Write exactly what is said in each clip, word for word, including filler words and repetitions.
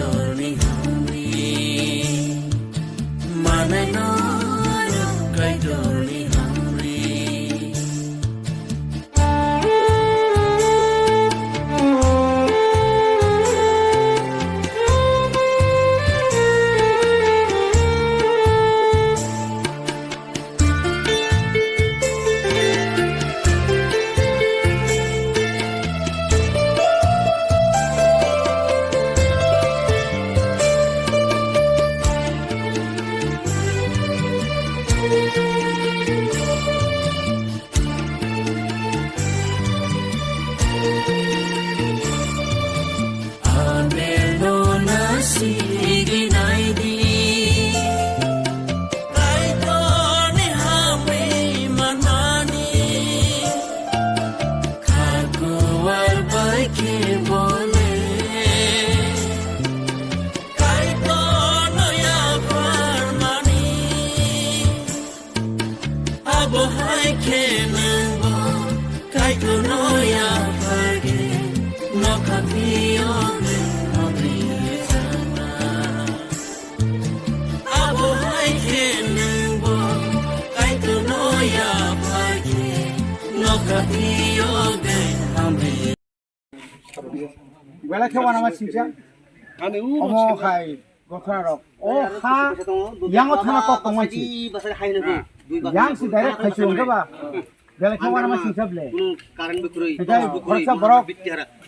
Kaitorni hamri, manai no Kaitorni hamri. Anelo nasi iginai di. Kaitorni hamri manmani. Khakuar bai khe bole. Kaitorno yapharmani. Abo hai khe nwngbo Kaitorno yaphar khe nokha phiyogwi hamri sana. Abo hai khe nwngbo Kaitorno yaphar khe nokha phiyogwi hamri. Belai khe uanama singcha. Omo hai gothana rok. O ha, yango thana kok tongma si. Yang si direct khai si wngkha ba. Belai khe uanama singcha ble. Hitai khoroksa borok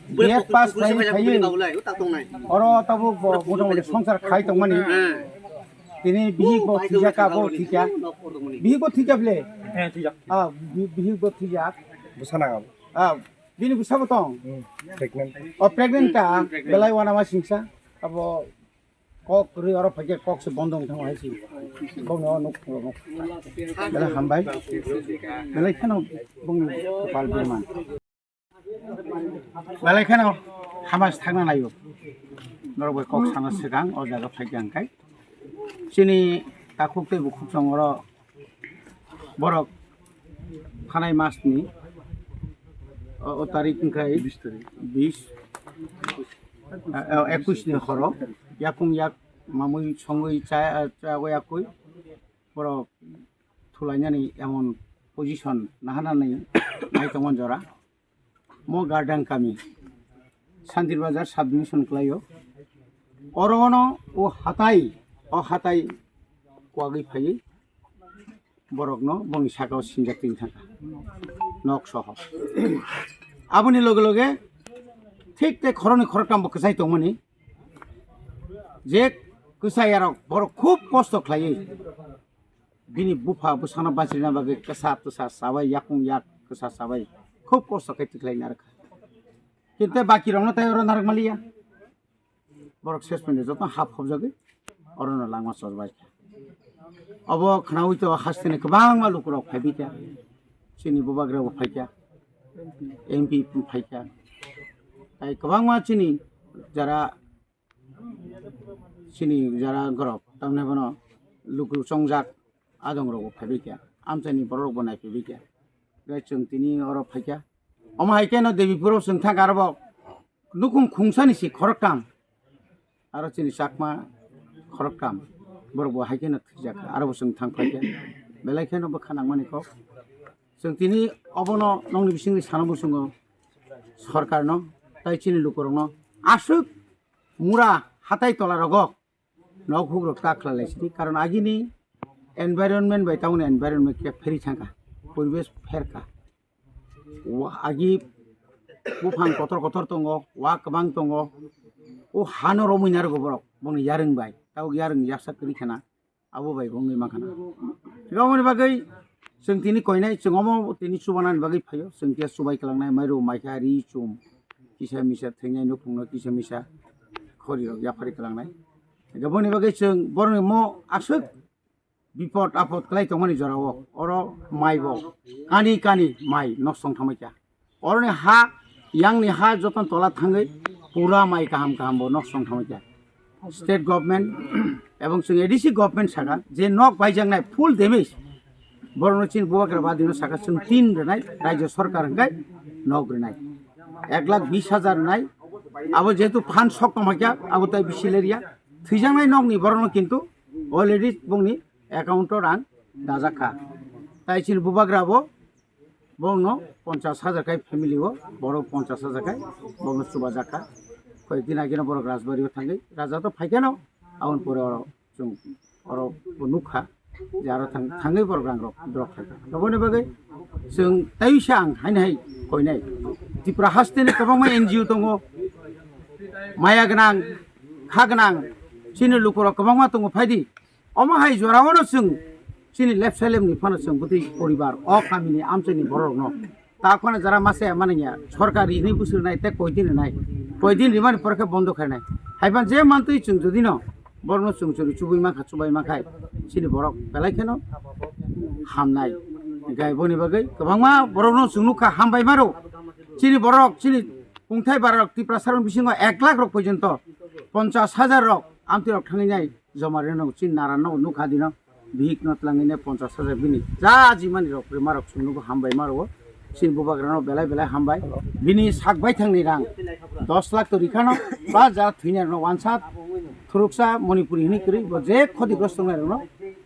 B Ed pass khai khai. Oro tabuk bo motamoti songsar khai tongmani. Tini bihik bo thijak ka bo thikya. Bihik bo thikya ble. Ah, bi-, bihik bo thijak. Bwsa nang abo. Ah, bini bwsabo tong. Hmm, pregnant. O pregnant ta, hmm, pregnant. Belai uanama singsa. Abo kok rwi oro phaikhe kok se bondo wngthang hai si. Bongni o nuk phuru nuk. Belai hambai. Belai kheno bongni kopal birman. Belai kheno hama se thangna naio. Norok bai kok sana swkang o jaga phaikhe ang khai. Chini takhuk tei bukhuk song oro borok phanai masni o, o tarik wngkhai bis tarik, bis, eh, eh, ekush ni horo yakung yak mamui songwi cha, cha yakui borok thulainani emon position nahanani nai tongmani jora. Mo Gardang kami, Santir Bazar sub division kwlaio. Orono o hatai, o hatai kwagwi phaiwi borokno bongni sakao sinjak twi thangkha, nok soho. Aboni loge loge thik tei khoroknwi khoroktambo kwchai tongmani, je kwchayarok borok khub kosto khlaiwi bini bupha bwsano bachirina bagwi kwsa twsa chabai, yakung yak kwsa chabai khub kosto khe tikhlai narwkha. Kintu baki rokno tai oro narwk maliya. Borok ses phaino joto hap hopjagwi orono langma chosbai kha. Obo khnaui to hasteni kwbangma lukurok phaibai kha. Chini bubagrabo phaikha, M P phaikha. Tai kwbangma chini jara Chini jara gorok tamni bono luku chongjak adong rogo phaibai kha, amchaini borok rok bo naiphaibai kha. Gai chwng tini oro phaikha, omo hai khe no Devi puro chwng thang aro bo nukhung khungsani si khoroktham, aro chini chakma khoroktham borok bo hai khe no thwijak kha, aro bo chwng thang phaikha. Belai kheno bwkha nangmani kok chwng tini obono nokni bisingni sana muchungo sorkarno tai chini lukurokno aswk mura hatai tola rogo nok hugrok ta khlai lai sini, karon agini environment bai tamoni environment khe pheri thangkha, poribesh pherkha. Wa-, agi buphang kotor kotor tongo, wa kwbang tongo, o hano romwi narwgo borok bongni yarwng bai, tabuk yarwng yaksa kwrwi khana, abo bai bongni mankha na. Aboni bagwi chwng tini koinai, chwng omo tini chubanani bagwi phaio, chwng khe chubai kwlangnai, mairu maikha, ri chum, kisa misa thwinai nukhungno kisa misa khori rok yaphari kwlangnai. Hingkhe boni bagwi chwng borokni mo aswk bipot apot kwlai tongmani jorao oro mai bo kani kani mai nok song thangbai kha. Oroni ha, yangni ha joton tola thangwi pura mai kaham kaham bo nok song thangwi kha. State government ebong chwng A D C government saka je nok baijaknai full damage, borokno chini bubagra badino saka chwng tin rwnai, rajya sarkar hwnkhe nok rwnai, ek lakh bis hajar rwnai, Abo jehetu phan sok tongma kya, abo tai bisi lerya. Thwijaknai nokni borokno kintu already bongni account o rang dajak kha. Tai chini bubagra bo bongno ponchas hajar kai family o, borok ponchas hajar kai bongno chubajak kha. Koi din ageno borok Rajbari o thangwi raja to phaikeno, aboni pore oro chwng oro bo nukha je aro thang-, thangwi borok rangrok drop khaikha. Aboni bagwi chwng taiwisa ang haino hai koinai. Tripura hasteni kwbangma N G O tongo, maya gwnang, kha gwnang, chini lukurok kwbangma tongo, phaidi. Omo hai jorao no chwng chini left side ni phano chwng bwtwi poribar o kamini amchaini borok no ta khona jara masa ya mani ya sorkar rini busur nai te koi din nai, koi din rimani pore khe bondo khainai. Haiban je mantwi chwng jodi no borok no chwng chwng chubui mankha, chubai mankhai chini borok belai kheno hamnai. Gai boni bagwi kwbangma borok no chwng nukha hambai maro chini borok, chini kungthai barok Tiprasa rok bisingo ek lakh rok porjonto ponchas hajar rok amtwi rok thangwi nai. Joma rino chini nara no nukha dino, bihik no tlangwi ne ponchas hajar bini ja jimani rok rima rok chwngno hambai maro. Chini bubagra no belai belai hambai. Bini sak baithang ni rang dos lakh to rikhano, ba ja thwina no wansat thuruksa Manipuri hini kwrwi bo je khoti grosto nai rok no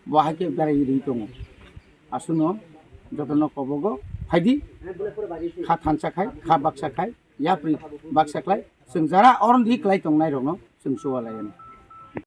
bo hai khe berai ri tongo. Asuno jotono kobogo phaidi, kha thansa khai, kha baksa khai, yapri baksa khlai, chwng jara oron di klai tongnai rok no chwng chuwa lai.